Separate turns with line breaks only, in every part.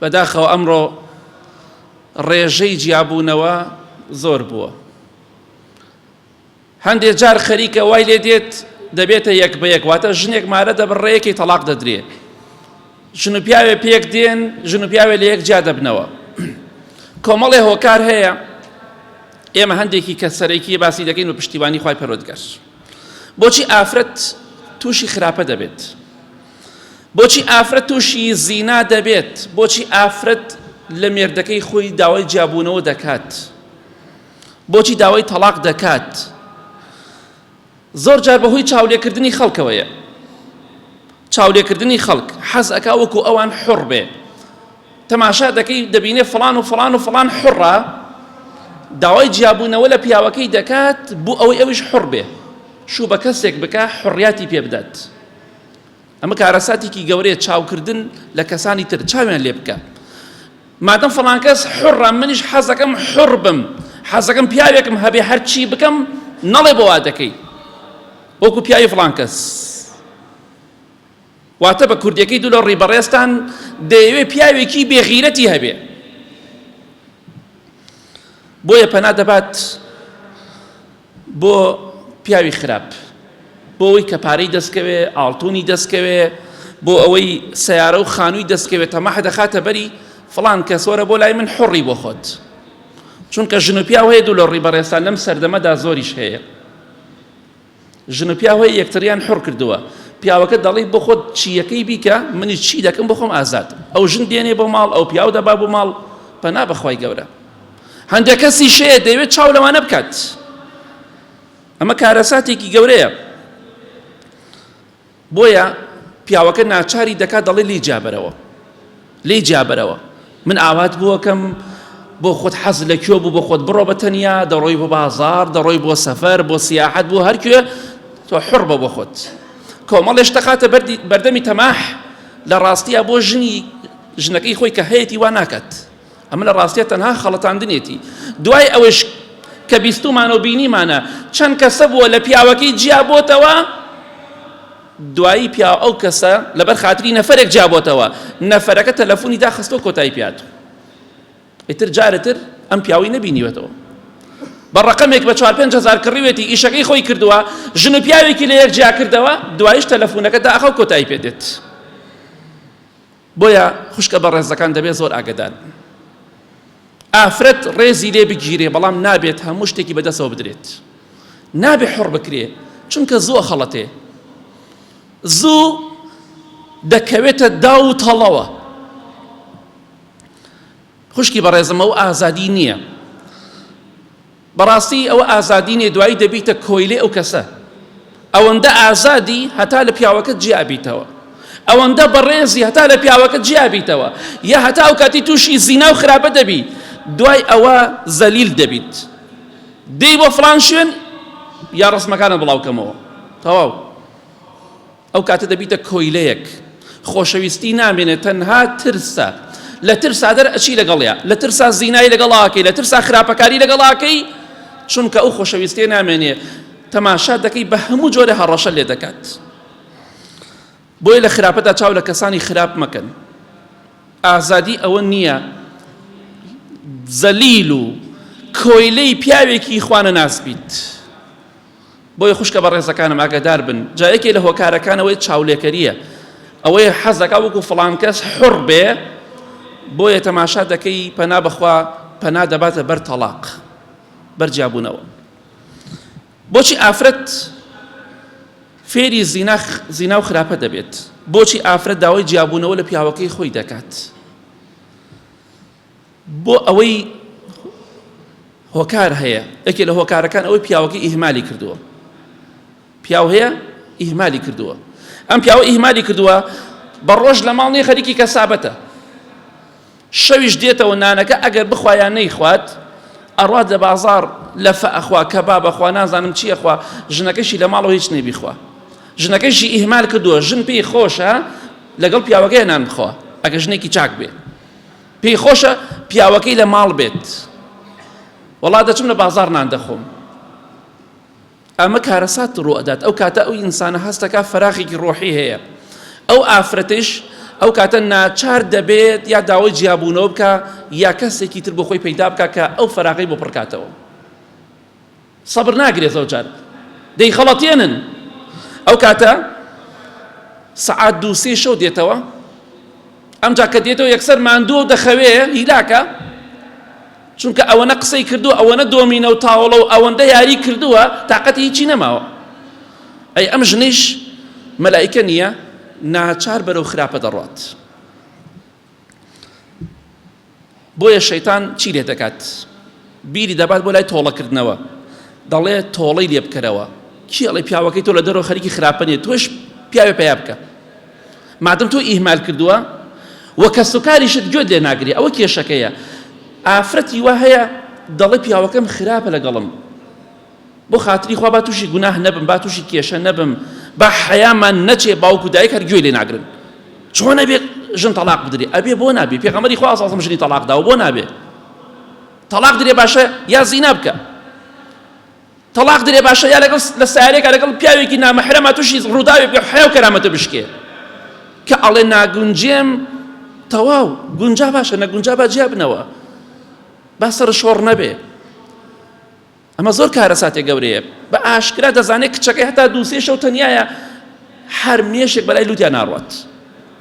بەداخەوە ئەمڕۆ ڕێژەی جیابوونەوە زۆر بووە. هەندێ جار خەریکە وای لێ دێت دەبێتە یەک بە یەک واتە ژنێک مارە دەبڕێ یەکێک تەڵاق دەدرێ ژن و پیاوێ پێک دێن ژن و پیاوێ لە یەک جیا دەبنەوە کۆمەڵێ هۆکار هەیە ئێمە هەندێکی کە سەرەکی باسی دەکەین و پشتیوانی خوای پەروەردگار بۆچی ئافرەت تووشی خراپە دەبێت بۆچی ئافرەت تووشی زینا دەبێت بۆچی ئافرەت لە مێردەکەی خۆی داوای جیابوونەوە دەکات بۆچی داوای تەڵاق دەکات؟ زۆر جار بەهۆی چاولێکردنی خەڵکەوەیە. چاولێکردنی خەڵک حەز ئەکا وەکو ئەوان حوڕ بێ. تەماشا دەکەی دەبینێ فڵان و فڵان و فڵان حوڕە، داوای جیابوونەوە لە پیاوەکەی دەکات بۆ ئەوەی ئەویش حوڕ بێ. شوو بە کەسێک بکا حوڕیاتی پێ بدات. ئەمە کارەساتێکی گەورەیە چاوکردن لە کەسانی تر چاویان لێ بکە مادەم فڵان کەس حوڕە منیش حەزەکەم حوڕ بم حەزەکەم پیاوێکم هەبێ هەرچی بکەم نەڵێ بۆ وا دەکەی وەکو پیاوی فڵان کەس واتە بە کوردیەکەی دوو لە ڕی بەڕێزتان دەیەوێ پیاوێکی بێغیرەتی هەبێ بۆیە پەنا دەبات بۆ پیاوی خراپ بۆ ئەوەی کە پارەی دەستکەوێ ئاڵتونی دەستکەوێ بۆ ئەوەی سیارە و خانووی دەستکەوێت تەماح دەخاتە بەری فڵان کەس وەرە بۆ لای من حڕی بۆ خۆت چونکە ژن و پیاو هەیە دوو لە ڕی بەڕێستان لەم سەردەمەدا زۆریش هەیە ژن و پیاو هەیە یەکتریان حڕ کردووە پیاوەکە دەڵی بۆ خۆت چیەکەی بیکە منی چی دەکەم بۆ خۆم ئازاد ئەو ژن دێنێ بۆ ماڵ ئەو پیاو دەبا بۆ ماڵ پەنا بەخوای گەورە هەندێک کەسیش هەیە دەیەوێت چاو لەوانە بکات ئەمە کارەساتێکی گەورەیە بۆیە پیاوەکە ناچاری دەکات دەڵێ لی جابەرەوە لی جابەرەوە من ئاوات بووەکەم بۆ خۆت حەز لە کوێ بوو بۆ خۆت بڕۆ بە تەنیا دەڕۆی بۆ بازار دەڕۆی بۆ سەفەر بۆ سیاحەت بۆ هەرکوێ تۆ حڕ بە بۆ خۆت کۆمەڵێ شتەخاتە بەردەمی تەماح لە ڕاستیە بۆ ژنی ژنەکەی خۆی کە هەیەی وا ناکات ئەمە لە ڕاستیا تەنها خەڵەتاندنێتی دوای ئەوەش کە بیستومانە و بینیمانە چەند کەسە بووە لە پیاوەکەی جیا بۆتەوە دوایی پیاو ئەو کەسە لەبەر خاتری نەفرێک جیا بۆتەوە نەفرەکە تەلەفۆنی داخستۆ کۆتایی پیات ئیتر جارتر ئەم پیاوی نەبینیوەتەوە بە ڕقەمێک بە 4 هزار کڕیوێتی ئیشەکەی خۆی کردووە ژن و پیاوێکی لە یەک جیا کردەوە دوایش تەلەفۆنەکە داخە و کۆتایی پێدێت بۆیە خوشکە بەڕێزەکان دەبێت زۆر ئاگدار بن. ئافرەت ڕێزی لێ بگیرێ بەڵام نابێت هەموو شتێکی بەدەستەوە بدرێت. نابێ حڕ بکرێ چونکە زوو خەڵەتێ. زوو دەکەوێتە داو و تەڵەوە. خوشکی بەڕێزم ئەو ئازادی نییە. بەڕاستی ئەوە ئازادی نیە دوایی دەبیتە کۆیلەی ئەو کەسە ئەوەندە ئازادی هەتا لە پیاوەکەت جیا بیتەوە ئەوەندە بەڕێزی هەتا لە پیاوەکەت جیا بیتەوە یا هەتا ئەو کاتی تووشی زینا و خراپە دەبی دوای ئەوە زەلیل دەبیت دێی بۆ فڵان شوێن یا ڕسمەکانە بڵاوکەمەوە تەواو ئەو کاتە دەبیتە کۆیلەیەک خۆشەویستی نامێنێت تەنها ترسە لە ترسا دەرئەچی لەگەڵیا لە ترسا زینای لەگەڵاکەی لە ترسا خراپەکاری لەگەڵاکەی چونکە ئەو خۆشەویستیە نامێنێ تەماشا دەکەی بە هەموو جۆرە هەڕەشە لێ دەکات بۆیە لە خراپەدا چاو لە کەسانی خراپ مەکەن ئازادی ئەوە نییە زەلیل و کۆیلەی پیاوێکی خوانە ناس بیت بۆیە خوشکە بەڕێزەکانم ئاگادار بن جا یەکێ لە هۆکارەکان ئەوەی چاولێکەریە ئەوەیە حەزەکا وەکو فڵان کەس حڕ بێ بۆیە تەماشا دەکەی پەنا بەخوا پەنا دەباتە بەر تەڵاق بەر جیابوونەوە بۆچی ئافرەت فێری زینا زینا و خراپە دەبێت بۆچی ئافرەت داوای جیابوونەوە لە پیاوەکەی خۆی دەکات بۆ ئەوەی هۆکار هەیە یەکێ لە هۆکارەکان ئەوەی پیاوەکەی ئیهمالی کردووە پیاو هەیە ئیهمالی کردووە ئەم پیاوە ئیهمالی کردووە بە ڕۆژ لە ماڵ نیە خەریکی کەسابەتە شەویش دێتەوە نانەکە ئەگەر بخوایان نەیخوات ئەڕات لە بازار لەفە ئەخوا کەباب ئەخوا نازانم چی ئەخوا ژنەکەشی لە ماڵەوە هیچ نەبیخوا ژنەکەشی ئیهمال کردووە ژن پێی خۆشە لەگەڵ پیاوەکەی نان بخوا ئەگە ژنێکی چاک بێ پێی خۆشە پیاوەکەی لە ماڵ بێت وەڵا دەچم لە بازاڕ نان دەخۆم ئەمە کارەسات ڕوو ئەدات ئەو کاتە ئەو ئینسانە هەستەکە فەراغێکی ڕۆحی هەیە ئەو ئافرەتیش ئەو کاتە ناچار دەبێت یا داوای جیابوونەوە بکە یا کەسێکی تر بۆ خۆی پەیدا بکە کە ئەو فەراغی بۆ پڕکاتەوە. سەبر ناگرێت زۆر جار دەیخەڵەتێنن. ئەو کاتە سەعات دوو سێ شەو دێتەوە، ئەمجا کە دێتەوە یەکسەر ماندووە و دەخەوێ هیلاکە، چونکە ئەوەنە قسەی کردووە ئەوەنە دۆمینە و تاوڵە و ئەوەندە یاری کردووە تاقەتی هیچی نەماوە. ئەی ئەم ژنەیش مەلائیکە نییە، ناچار بەرەو خراپە دەڕوات. بۆیە شەیتان چی لێ دەکات؟ بیری دەبات بۆ لای تۆڵەکردنەوە، دەڵێ تۆڵەی لێ بکەرەوە. کی ئەڵێ پیاوەکەی تۆ لە دەرەوە خەریکی خراپە نییە، تۆش پیاوێ پەیا بکە. مادەم تۆ ئیهمال کردووە و کەسوکاریشت گوێت لێ ناگرێ، ئەوە کێشەکەیە. ئافرەتی وا هەیە دەڵێ پیاوەکەم خراپە لەگەڵم، بۆ خاتری خوا با تووشی گوناه نەبم، با تووشی کێشە نەبم، با حەیامان نەچێ، باوک و دایک هەر گوێی لێ ناگرن. چۆن ئەبێ ژن تەڵاق بدرێ؟ ئەبێ بۆ نابێ؟ پێغەمبەری خوا صلی ژنی تەڵاق داوە، بۆ نابێ؟ تەڵاق درێ باشە یا زینا بکە، تەڵاق درێ باشە یا لەگەڵ لە سایەرێکا لەگەڵ پیاوێکی نامەحرەما تووشی ڕووداوێک بێ حەیا و کەرامەتە بشکێ کە ئەڵێ ناگونجێم، تەواو گونجا باشە، نەگونجا با جیا بنەوە، با سەرشۆڕ نەبێ. ئەمە زۆر کارەساتێ گەورەیە بە ئاشکرا دەزانێت کچەکەی هەتا دووسێ شەو تەنیایە هەر مێشێک بەلای لوتیا ناڕوات.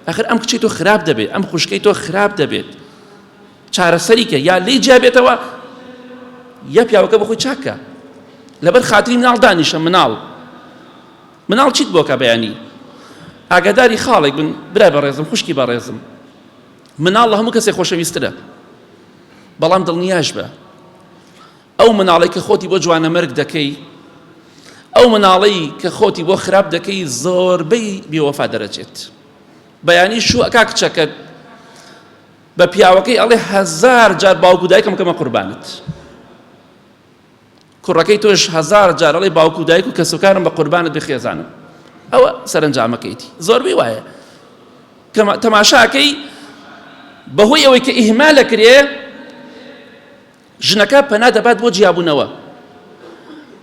ئەخر ئەم کچەی تۆ خراپ دەبێت، ئەم خوشکەی تۆ خراپ دەبێت، چارەسەری کە یا لێی جیا بێتەوە یا پیاوەکە بەخۆی چاکە. لەبەر خاتری مناڵ دانیشە، مناڵ مناڵ چیت بۆکە بەیانی ئاگاداری خاڵێک بن. برای بەڕێزم، خوشکی بەڕێزم، مناڵ لە هەموو کەسێک خۆشەویسترە، بەڵام دڵنیاش بە ئەو مناڵەی کە خۆتی بۆ جوانەمەرگ دەکەی، ئەو مناڵەی کە خۆتی بۆ خراپ دەکەی زۆربەی بێوەفا دەرەچێت. بەیانی شوو ئەکا کچەکەت بە پیاوەکەی ئەڵێ هەزار جار باوک و دایکم کەمە قوربانت. کوڕەکەی تۆش هەزار جار ئەڵێ باوک و دایک و کەسوکارم بە قوربانت بێ خێزانم. ئەوە سەرەنجامەکەیتی. زۆربەی وایە. تەماشاکەی بەهۆی ئەوەی کە ئیهمال ئەکرێ ژنەکە پەنا دەبات بۆ جیابوونەوە،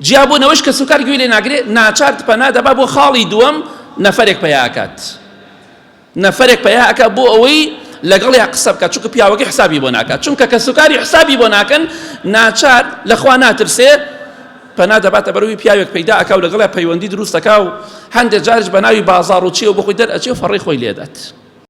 جیابوونەوەش کەسوکار گوێی لێ ناگرێ، ناچار پەنا دەبات بۆ خاڵی دووەم، نەفەرێک پەیا ئەکات، نەفەرێک پەیا ئەکات بۆ ئەوەی لەگەڵیا قسە بکات، چونکە پیاوەکەی حسابی بۆ ناکات، چونکە کەسوکاری حسابی بۆ ناکەن، ناچار لە خوا ناترسێ، پەنا دەباتە بەرەوی پیاوێک پەیدا ئەکا و لەگەڵیا پەیوەندی دروست ئەکا و هەندێک جاریش بە ناوی بازاڕ و چیەوە بۆ خۆی دەرئەچێ و فەڕەی خۆی لێدات.